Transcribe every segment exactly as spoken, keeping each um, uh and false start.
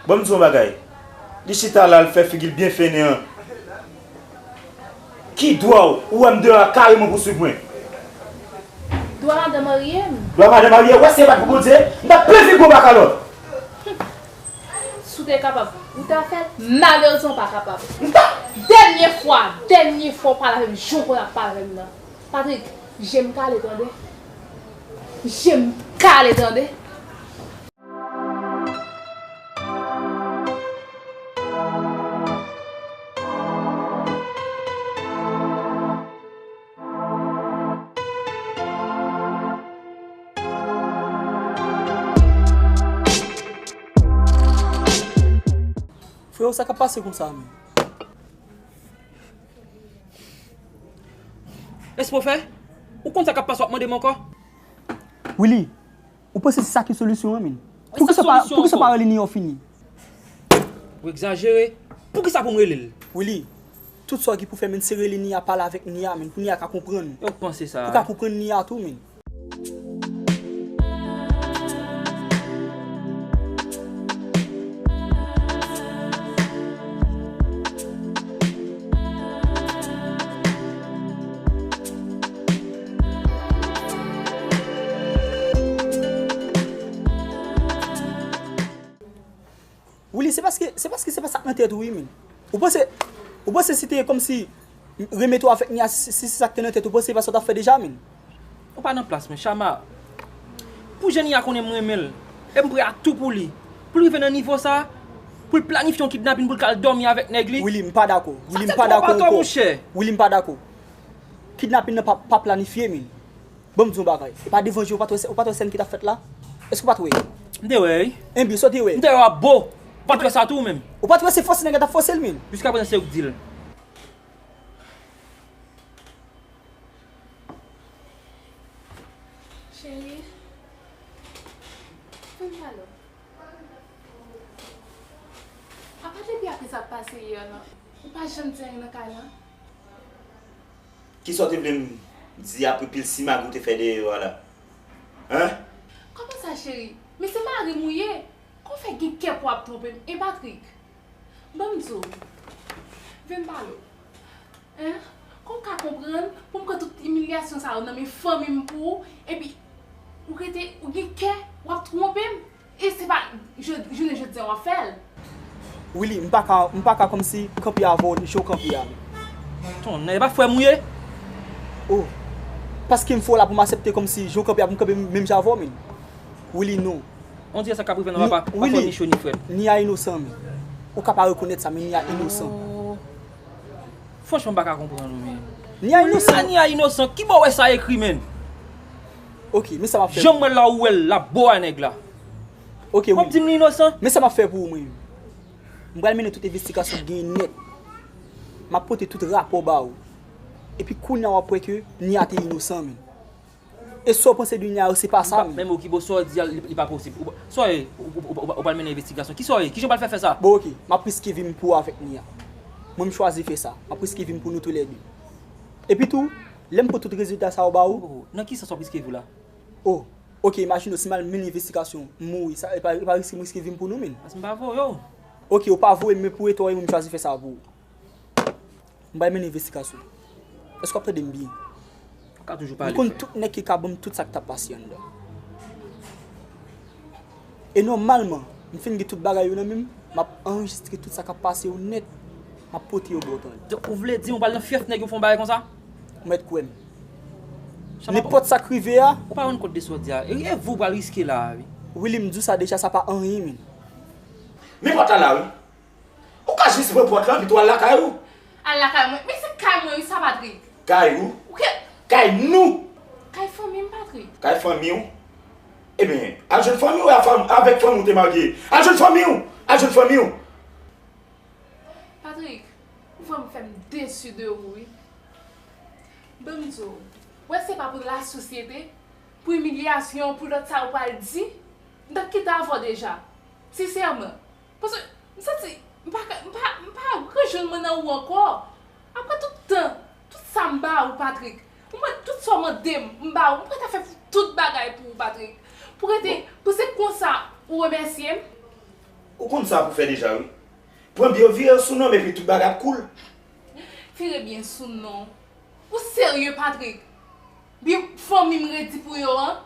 Bon, m di w yon bagay. Li chita la, l fè figi l byen fennen an. Ki dwa w, ou wè m deyò a kareman pou swiv mwen? Dwa madan marye m. Dwa madan marye, w wè si se pa t pou Bondye, m t ap plen figi w bakalòt. Si w te kapab, ou ta fè l. Malerezman, w pa kapab. M t ap Dènye fwa, dènye fwa w pale avè m jan w konn ap pale avè m nan. Patrick, je m kale tande. Je m kale tande. Frewo, sa k ap pase konsa menm? Espo fè? Ou konn sa k ap pase, w ap mande m ankò? Willy, ou panse se sa ki solisyon an, menm? Poukisa w pa, poukisa w pa rele Nia fini? Ou egzajere. Poukisa pou m rele l? Willy, tout sa w gen pou fè, menm, se rele Nia, pale avèk Nia, menm, pou Nia ka konprann ou. Yo panse sa. Ou ka konprann Nia tou, menm. Willy, se paske, se paske se pa sa k nan tèt ou, wi, menm. Ou panse, ou panse si te kòmsi remete w avèk Nia, si, si se sa k te nan tèt ou, panse se pa sa w t ap fè deja, menm? Ou pa nan plas mwen, Chama. Pou jan Nia konnen m renmen l, e m prè a tou pou li. Pou l rive nan nivo sa, pou l planifye yon kidnapin pou l ka al dòmi avèk nèg li. Willy, m pa dakò. Willy, m pa dakò ankò. Willy, m pa dakò. Kidnapin nan pa, pa planifye, menm. Ban m di w yon bagay. E pa devan je w, ou pa t wè sè-, ou pa t wè sèn ki t ap fèt la? Èske w pa t wè? M te wè, wi. Enben, sa w te wè? M te wè w ap bo. Ou pa t wè sa tou, menm? Ou pa t wè se fòse nèg la t ap fòse l, menm? Jiskaprezan, se ou k di l. Cheri, fè m pale w. Apa depi apre sa k pase yè lan, ou pa janm di anyen nan kay lan? Kisa w te vle m di apre pil simagri w te fè dèyè yo a la? Hen? Kòman sa, cheri? Men se mari m ou ye. Kòman w fè gen kè pou w ap twonpe m? E Patrick? Ban m di w. Vin pale w. Hen? Kòman w ka konprann pou m pran tout imilyasyon sa yo nan men fanmi m pou ou, epi ou rete, ou gen kè, w ap twonpe m? E se pa jodi, jounen jodi a w ap fè l. Willy, m pa ka, m pa ka kòmsi kanpe avè w jan w kanpe a, menm. Tonnè, e pa frè m ou ye? Oh, paske m fè w la pou m aksepte kòmsi jan w kanpe a pou m kanpe menm jan avè w, menm. Willy, non. On dirè sa k ap rive nan papa, pa fè ni cho ni frèt. Nia inosan, menm. Ou ka pa rekonèt sa, men Nia inosan. Oh. Franchman, m pa ka konprann ou, menm. Nia inosan. Nia inosan, ki bò w wè sa ekri, menm? Ok, men sa m ap fè. Jan m wè l la, ou wè l, l ap bo a nèg la. Ok, wi. W ap di m li inosan? Men sa m ap fè pou ou, mwen. M pral mennen tout envestigasyon k genyen nèt. M ap pote tout rapò ba ou. Epi kounye a w ap wè ke Nia te inosan, menm. E sa w panse de Nia yo, se pa sa, menm. Menm okipe w, sa w di a, li, li pa posib. Ou pa, sa w ye, ou, ou, ou, ou, ou pral mennen envestigasyon. Kisa w ye? Kijan w pral fè fè sa? Bon, ok. M ap riske vi m pou avèk Nia. Mwen, m chwazi fè sa. M ap riske vi m pou nou toulède. Epi tou, lè m pran tout rezilta sa yo ba ou. Oh, nan ki sans w ap riske vi w la? Oh, ok, imajine w, si m al mennen envestigasyon, m mouri, sa, e pa, e pa riske m riske vi m pou nou, menm. Paske m pa voye w. Ok, ou pa voye m, men pou etè w, mwen, m chwazi fè sa pou ou. M pral mennen envestigasyon. Èske w ap tande m byen? Ou ka toujou pale, frè. M konn tout nèg ki ka ban m tout sa k t ap pase anndan. E nòmalman, m fin gen tout bagay yo nan men m, m ap anrejistre tout sa k ap pase yo nèt, m ap pote yo ba w tande. Donk, ou vle di m ou pral nan fyèf nèg yo fè yon bagay konsa? Ou mèt kwè m. Nenpòt sa k rive a. Ou pa rann kont de sa w di a. E, e vi w pral riske la a, wi. Willy, m di w sa deja, sa pa anyen, menm. Men pòt la la, wi. Ou ka jis pran pòt lan, epi tou al lakay ou. Al lakay mwen? Men se kay mwen, wi, sa, Patrick. Kay ou? Ou ke? Kay nou! Kay fanmi m, Patrick. Kay fanmi w? Ebyen, al jwenn fanmi w, a fanm-, avèk fanmi w te marye. Al jwenn fanmi w! Al jwenn fanmi w! Patrick, ou vrèman fè m desi de ou, wi. Ban m di w, wè se pa pou lasosyete, pou imilyasyon, pou lòt sa yo pral di, m t ap kite avè w deja. Sensèman. Paske m santi m pa ka, m pa, m pa rejwenn mwen nan ou ankò. Apre tout tan, tout sa m ba ou, Patrick. Ou mwen, tout sa w mande m, m ba ou. M prèt a fè tout bagay pou ou, Patrick. Pou rete, pou se konsa ou remèsye m. Ou konn sa pou fè deja, wi. Pran byen yo vire yo sou non m epi tout bagay ap cool. Vire byen sou non. Ou serye, Patrick? Byen fanmi m redi pou yo an?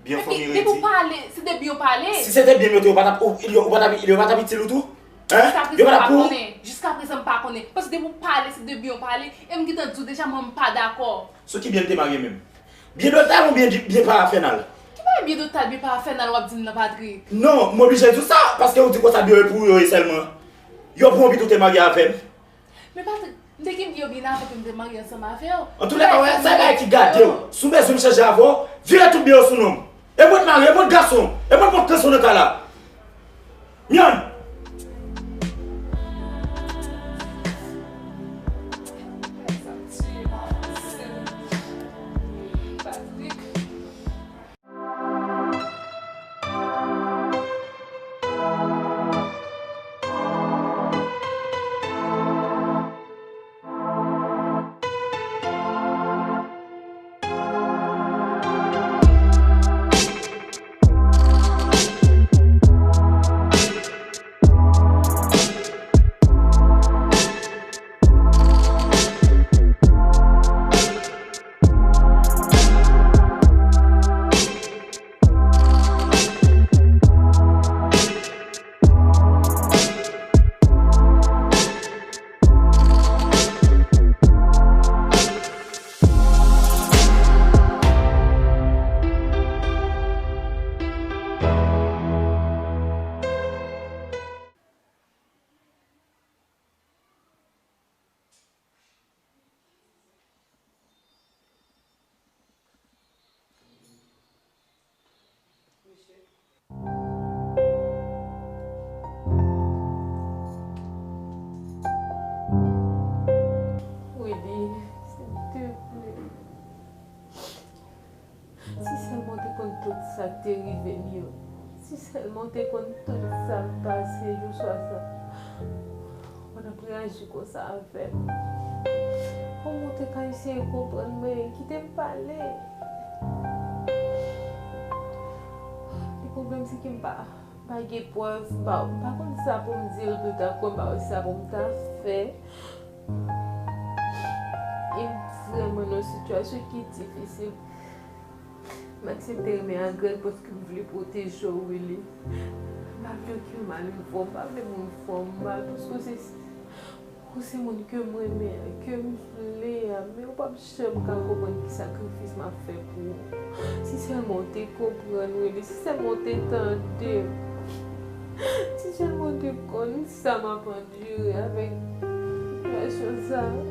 Byen fanmi redi. Depi w pale, se de byen w pale. Si se te byen m yo te, yo pa t ap, yo pa t ap, yo pa t ap itil ou tou? Hein? Yo pa t ap pou ou? Jiska prezan m pa konnen. Paske depi w pale, se de byen w pale. E m gentan di w deja, mwen m pa dakò. Sou ki byen l te marye menm? Byen dotal oubyen byen parafènal? Ki bagay byen dotal, byen parafènal w ap di m nan, Patrick? Non, m oblije di w sa, paske ou di konsa byen yo e pou ou yo ye sèlman. Yo pou w epi tou te marye avè m. Men Patrick, m te gen byen yo byen avan ke m te marye ansanm avè w. Antoulèka, w wè, sa e bagay ki gate w. Si w bezwen m chanje avè w, vire tout byen yo sou non m. E mwen k mari, e mwen k gason, e mwen k pran kanson nan kay la. Myann! Willy, silteple. Si sèlman w te konn tout sa k te rive m yo. Si sèlman w te konn tout sa k pase jou swa sa. Ou pa t ap reyaji konsa avè m. Kòman w te ka eseye konprann mwen? Kite m pale. Li pwoblèm se ke m pa, pa gen prèv, m pa, m pa konn sa pou m di l toutapwen, m pa wè sa pou m ta fè. E m vrèman nan yon sitiyasyon ki difisil. M aksepte renmen a grèl paske m vle pwoteje w, Willy. M pa vle okenn mal rive w, m pa vle moun fè w mal paske w se, ou se moun ke m renmen an, ke m vle a, men ou p ap janm ka konprann ki sakrifis m ap fè pou ou. Si sèlman w te konprann, Willy, si sèlman w te tande m, si sèlman w te konn sa m ap andire avèk sitiyasyon sa a.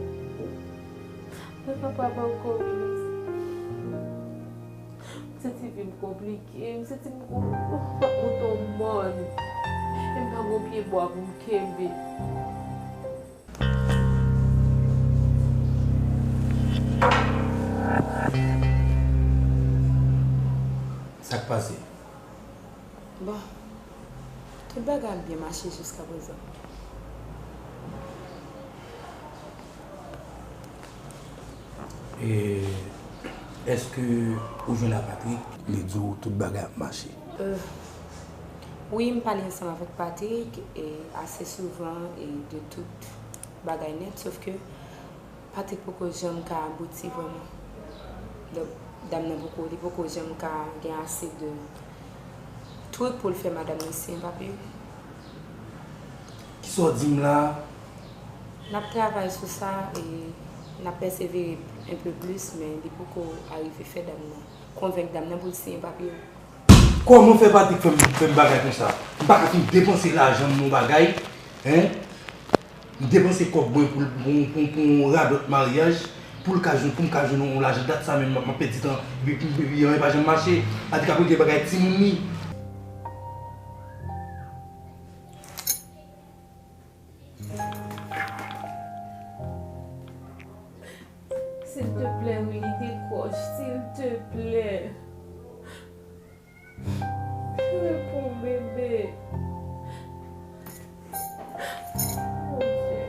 Mwen kapab ankò, Willy. M santi vi m konplike, m santi m gon, m ap monte yon mòn. E m pa gon pye bwa pou m kenbe. Sa k pase? Bon, tout bagay ap byen mache jiskaprezan. E èske ou jwenn ak Patrick? Li di w tout bagay ap mache? Euh, wi, m pale ansanm avèk Patrick e ase souvan e de tout bagay nèt, sòf ke Patrick poko janm ka abouti vrèman. Donk, dam nan poko, li poko janm ka gen ase de twik pou l fè madanm nan siyen papye. Kisa w di m la a? N ap travay sou sa e n ap pèsevere enpe plis, men li poko arive fè dam nan, konvenk dam nan pou l siyen papye yo. Kòman fè Patrick fè m, fè m bagay konsa? M pa ka fin depanse lajan m nan yon bagay, en? M depanse kòb mwen pou, pou, pou, pou yon radòt maryaj, pou l ka jwenn, pou m ka jwenn yon lajan. Dat sa menm m ap, m ap pèdi tan, epi, epi, epi anyen pa janm mache. Patrick ap regle bagay timoun li. Silteplè, Willy, dekwòch, silteplè. Reponn, bebe. Mon Dieu.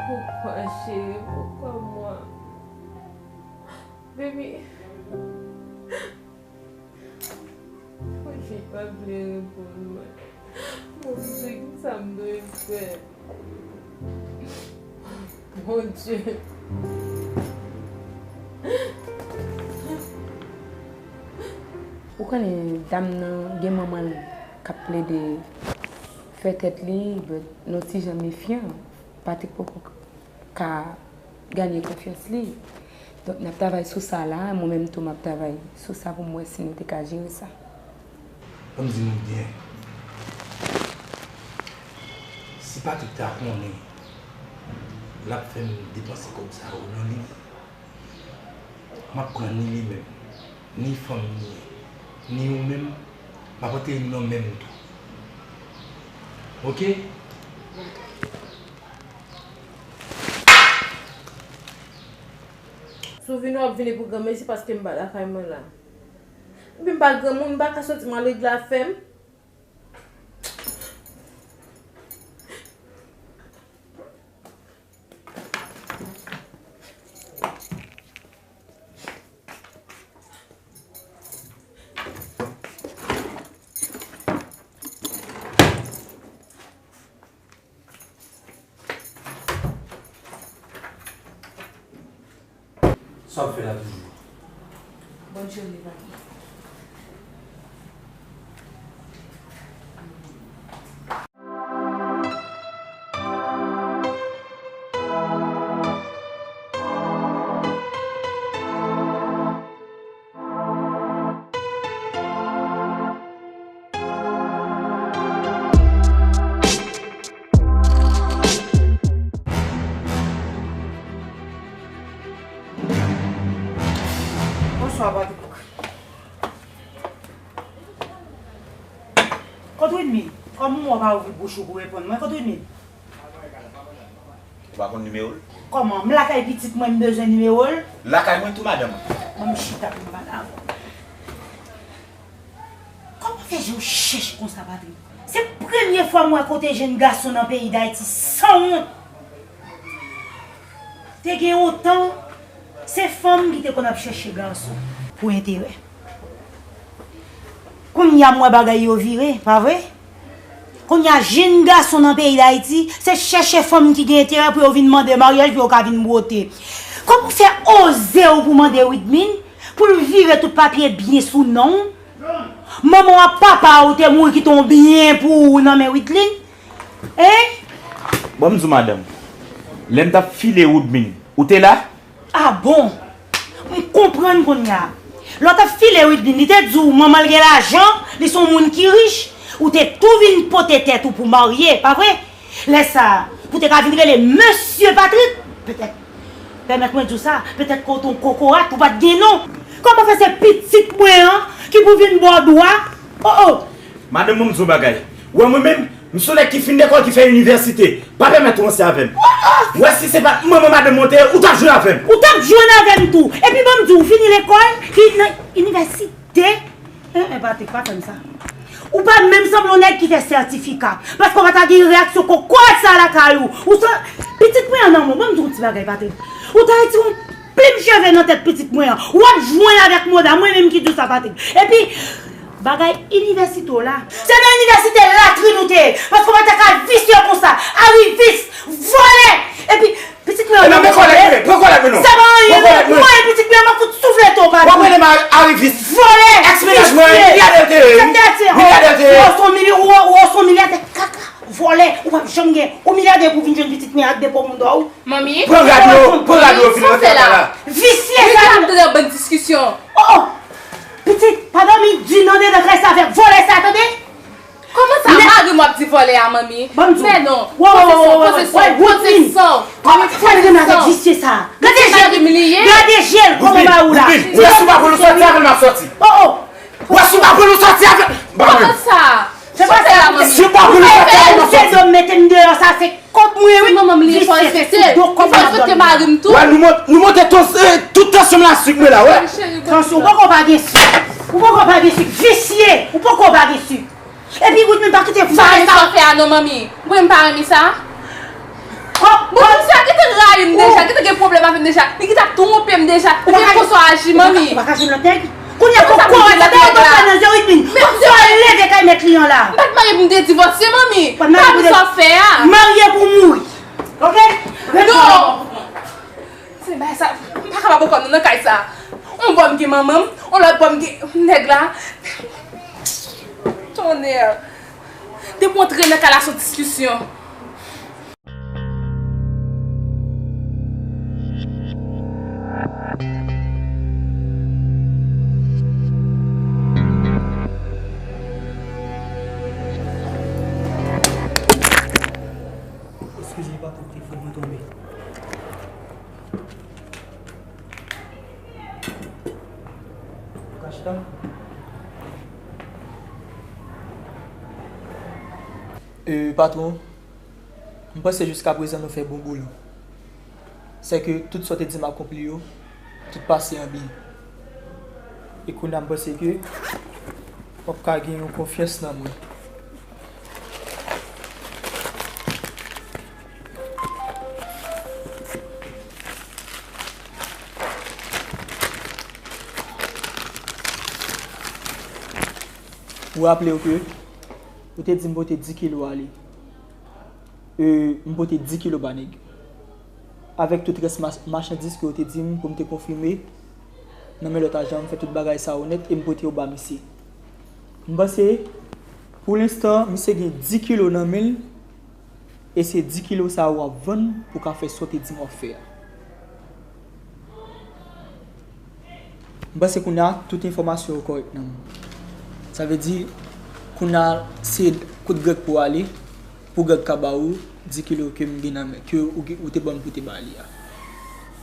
Poukwa Ah, cheri, poukwa mwen? Baby, Bondye pa vle reponn mwen. Bondye, kisa m dwe fè? Bondye. Ou konnen dam nan gen manman l k ap plede fè tèt li, but nan yon ti jan mefyan. Patrick poko ka ganye konfyans li. Donk, n ap travay sou sa la, mwen menm tou m ap travay sou sa pou m wè si nou te ka jere sa. Ban m di nou byen, si Patrick ta konnen l ap fè m depanse kòb sa yo nan li, m ap pran ni li menm, ni fanm li ye, ni ou menm, m ap antere nou nan men m tou. Oke? Si w vini, w ap vini pou granmesi paske m pa lakay mwen la. Epi m pa granmoun, m pa ka soti m al regle afè m. Sa w ap fè la toujou? Bòn jounen, papi. Bonswa, Patrick. Kot Widmin? Kòman w pa ouvri bouch ou pou reponn mwen? Kot Widmin? Ou pa konn nimewo l? Kòman? M lakay pitit mwen, m bezwen nimewo l? Lakay mwen tou, madanm. Ban m chita pou m pale avè w. Kòman fè je w chèch konsa, Patrick? Se premye fwa m wè kote jenn gason nan peyi Dayiti sanwont. Te gen yon tan, se fanm ki te konn ap chèche gason pou enterè. Kounye a m wè bagay yo vire, pa vre? Kounye a, jenn gason nan peyi Dayiti, se chèche fanm ki gen enterè pou yo vin mande maryaj, pou yo ka vin bwote. Kòman w fè oze w pou mande Widmin pou l vire tout papye byen sou non w? Manman w ak papa w te mouri kite yon byen pou ou nan men Widlin? Hein? Bon, m di w, madanm, lè m t ap file Widmin, ou te la? Ah bon? M konprann kounye a. Lè w t ap file Widlin, li te di w manman l gen lajan, li se yon moun ki rich, ou te tou vin pote tèt ou pou marye, pa vre? Lè sa a, pou te ka vin rele Mesye Patrick, petèt, pèmèt mwen di w sa, petèt ke w te yon kokorat, ou pa t gen non. Kòman fè se pitit mwen an ki pou vin ba w dwa? Oh, oh! Madanm, ban m di w yon bagay. Ou wè mwen menm, m se yon nèg ki fin lekòl, ki fè inivèsite. Pa pèmèt ou ranse avè m. Ou wè si se pa manman madanm mwen te ye, ou t ap jwenn avè m. Ou t ap jwenn avè m tou. Epi ban m di w, ou fini lekòl, ki nan inivèsite. Te? En, en, Patrick, pa fè m sa. Ou pa menm sanble yon nèg ki fè sètifika. Paske w pa ta gen reyaksyon kokorat sa lakay ou. Ou sa, pitit mwen an nan men w. Ban m di w yon ti bagay, Patrick. Ou ta retire yon plim cheve nan tèt pitit mwen an. W ap jwenn avèk moda. Mwen menm ki di w sa, Patrick. Epi, bagay inivèsite w la. Se nan inivèsite latrin ou te ye. Paske w pa ta ka visye konsa. Arivis, vòlè. Epi, pitit mwen an. Ebyen, men kòlèt mwen, pran kòlèt mwen non. Sa pa anyen non. Mwen, pitit mwen an, m ap fout souflete w, pa di. W ap rele m arivis. Vòlè. Èks mennaj mwen, milyadè l te ye, wi. Milyadè l te ye. Ou se yon milya-, ou, ou se yon milyadè kaka. Vòlè. Ou p ap janm gen yon milyadè pou vin jwenn pitit mwen ak depo moun dò ou. Manmi, pran rad yo, pran rad yo, vin rantre lakay la. Visye sa. Wi, k ap tande bann diskisyon. Oh, oh. Pitit, pa dòmi di nan dedan kay sa avèk vòlè sa, tande? Kòman sa, mari m w ap di vòlè a, manmi? Ban m di w. Men non. Poze san w, poze san w, poze san w. Kòman fè l renmen avèk visye sa? Gade je l, gade je l, kòman ba ou la. Ou wè si w pa pran nou sòti avè l, m ap sòti. Oh, oh. Ou wè si w pa pran nou sòti avè l. Kòman sa? Se pa sa, manmi. Si w pa pran nou sòti avè l, m ap sòti. Ou fè dòm mete m deyò, sa se kòb mwen, wi. Manman m li fò respekte. Li fò respekte mari m tou. Wè, nou mont-, nou monte tans-, eh, tout tansyon m la sik mwen la, wè. Tansyon, ou poko pa gen sik. Ou poko pa gen sik. Visye, ou poko pa gen sik. Epi, Widmin pa kite vòlè sa. Sa fè a non, manmi. Mwen, m pa renmen sa. Bon, bon, sa kite Rayi m deja, gentan gen pwoblèm avè m deja. Li gentan twonpe m deja. Ou pa ka konsa aji, manmi. Ou pa ka jwenn lòt nèg. Kounye a, kòkòrèt sa te yon bagay nan zye Ridmin. Kòm sa w leve kay mèt li an la. M pa t marye pou m te divòse, manmi. Pa marye pou sa w fè a. Marye pou mouri. Oke? Non. Se bagay sa, m pa kapab ankò non nan kay sa. On bò m gen manman m, on lòt bò m gen nèg la. Tonnè. Depi w antre nan kay la, se yon diskisyon. Eskize, patwon, telefòn mwen tonbe. Ou ka chita? E, patwon, m panse jiskaprezan nou fè bon boulò. Sèke tout sa w te di m akonpli yo, tout pase an byen. E kounye a m panse ke w ap ka gen yon konfyans nan mwen. Ou raple w ke ou te di m pote dis kilo ale. E, m pote dis kilo ba nèg yo. Avèk tout rès ma-, machandiz ke w te di m pou m te konfime nan men lòt ajan, m fè tout bagay sa yo nèt e m pote yo ba misye. M panse, pou lenstan, misye gen dis kilo nan men l, e se dis kilo sa yo w ap vann pou w ka fè sa w te di m w ap fè a. M panse kounye a, tout enfòmasyon yo kòrèk nan men w. Sa vle di, kounye a, se kot Grèg pou w ale, pou Grèg ka ba ou dis kilo ke m gen nan men, ke ou, ou te ban m pou te ba li a.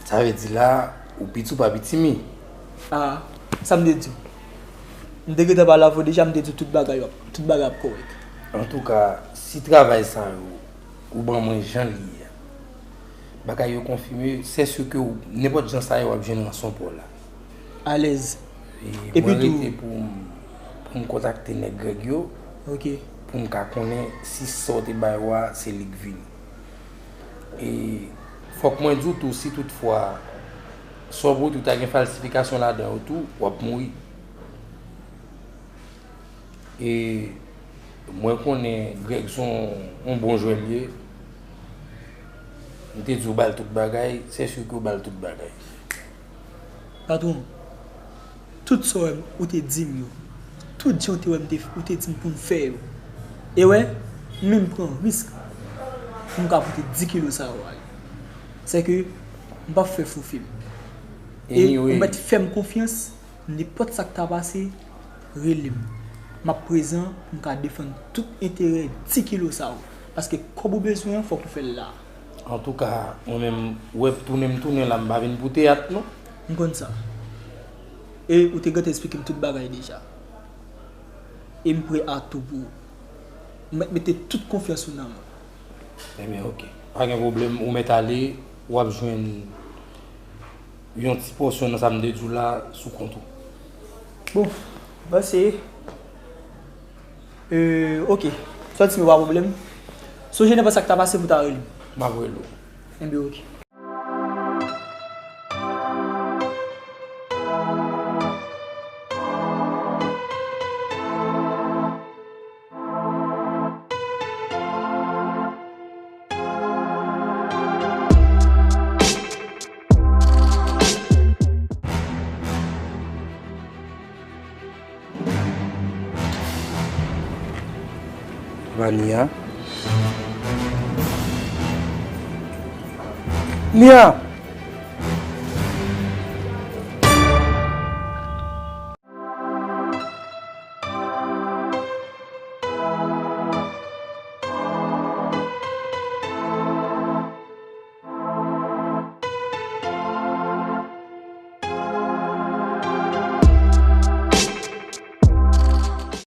Sa vle di la, ou piti ou pa pitimi. A, sa m te di w? M te gentan pale avè w deja, m te di w tout bagay ap, tout bagay ap kòrèk. Antouka, si travay sa yo, ou ban mwen jan l ye a, bagay yo konfime, sè si ke w, nenpòt jan sa ye, w ap jwenn ranson pa w la. Alèz. E mwen rete pou m, pou m kontakte nèg Grèg yo, pou m ka konnen si sa w te ba yo a, se li k vini. E fòk mwen di w tou, si toutfwa sa w pote w ta gen falsifikasyon ladan yo tou, w ap mouri. E mwen konnen Grèg se yon, yon bon jwè l ye. M te di w ba l tout bagay, sè si ke w ba l tout bagay. Patwon, tout sa w wè m, ou te di m yo. Tout jan w te wè m te, ou te di m pou m fè yo. E wè, m menm pran risk pou m ka pote dis kilo sa yo ale. Sèke m p ap fè fo fim. E ou mèt fè m konfyans. Nenpòt sa k ta pase, rele m. M ap prezan pou m ka defann tout enterè dis kilo sa yo. Paske kòb ou bezwen an, fòk ou fè l la. Antouka, mwen menm, ou wè tounen m tounen la, m pa vin pou teyat, non. M konn sa. E ou te gentan eksplike m tout bagay deja. E m prè a tou pou ou. M mèt mete tout konfyans ou nan men w. Ebyen, oke. Pa gen pwoblèm, ou mèt ale, w ap jwenn yon ti pòsyon nan sa m te di w la sou kont ou. Bon, m panse, euh, oke. Sòti, men pa pwoblèm. Sonje nenpòt sa k ta pase pou w ta rele m. M ap rele w. Enben, oke. Vania. Nia!